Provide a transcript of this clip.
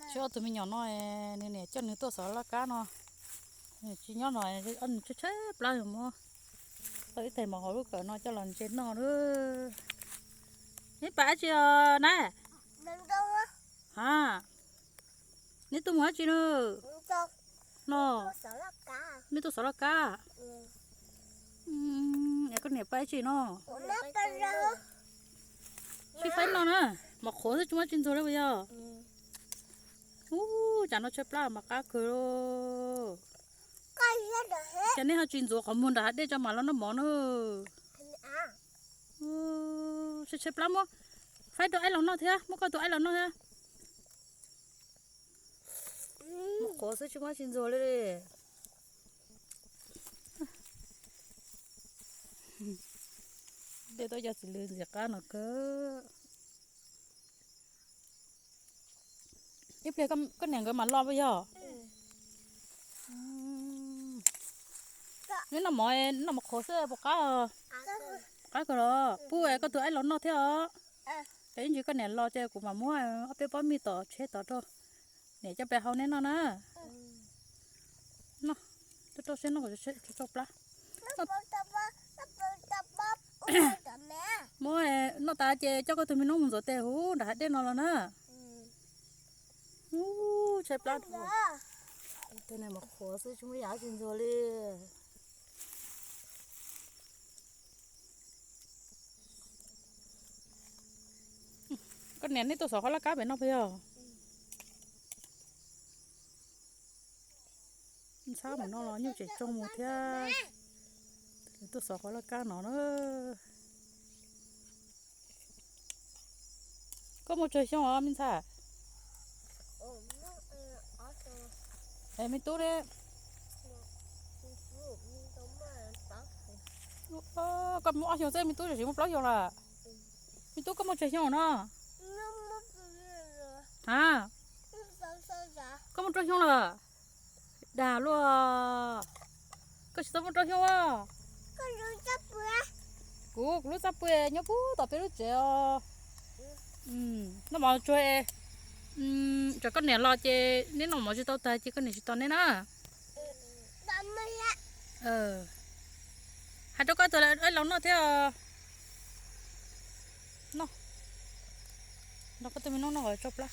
Tsis ob tug me nyuam no, nws niam coj nws tuaj xov laj kab no. Nws tsis nyob no, nws tshaib tshaib plab, muab tau ib tais mov hauv lub kawm no coj los ntse noj na. Neb pais dab tsi os na? Ha, neb tuaj mus dab tsi na? No, neb tuaj xov laj kab. Es koj niam pais dab tsi no? Sib faib noj na. Mov qhuav xwb tsis muaj tsis ntxuag li puas yog? Ub, cas no tshaib plab mas qab kawg li. Cas nej ho tsis ntxuav qhov muag nram hav dej tso mam los noj mov na? Tshaib tshaib plab, muab faib rau aib los noj thiab, muab koj tus aib los noj thiab. Mov qhuav xwb tsis muaj tsis ntxuag li. Dej tuaj cov txiv lws ntxim qab no kawg. Ib pliag koj niam nkawd mam los puas yog? Neb noj mov, noj mov qhuav xwb puas qab? Qab kawg los. Pub koj tus aib los noj thiab os. Ces ib ntsis koj niam los ces kuv mam muab ob peb pob mij tom tsheb tod rau niam coj pem hau neb noj na. Noj, rau rau seb noj kom tsau plab. Muab noj tas ces coj koj tus me noob mus ntxuav tes huv nram hav dej no los na. Ub, tshaib plab. Tus niam mov qhuav xwb tsis muaj yam tsis ntxuag li. Koj niam neb tuaj xov qhov laj kab pem no puas yog? Ntxhab mus no los nyuj tseem tsoo mus thiab. Tuaj xov qhov laj kab no na. Koj muaj tsawg xyoo os me ntxhais? Es me tub ne? Koj muaj ob xyoo xwb me tub tseem muaj plaub xyoo lawm. Me tub koj muaj tsawg xyoo no? A, koj muaj rau xyoo lawm. Dag luaj. Koj tsis tau muaj rau xyoo a? Kuv, kuv lub txaj pw nyob puag tom peb lub tsev os. Noj mov tsuag, tsam koj niam los ces neb noj mov tsis tau tag ces koj niam tsis tos neb na. Hais rau koj tus aib los noj thiab. Noj, nrog koj tus me noob noj kom tsau plab.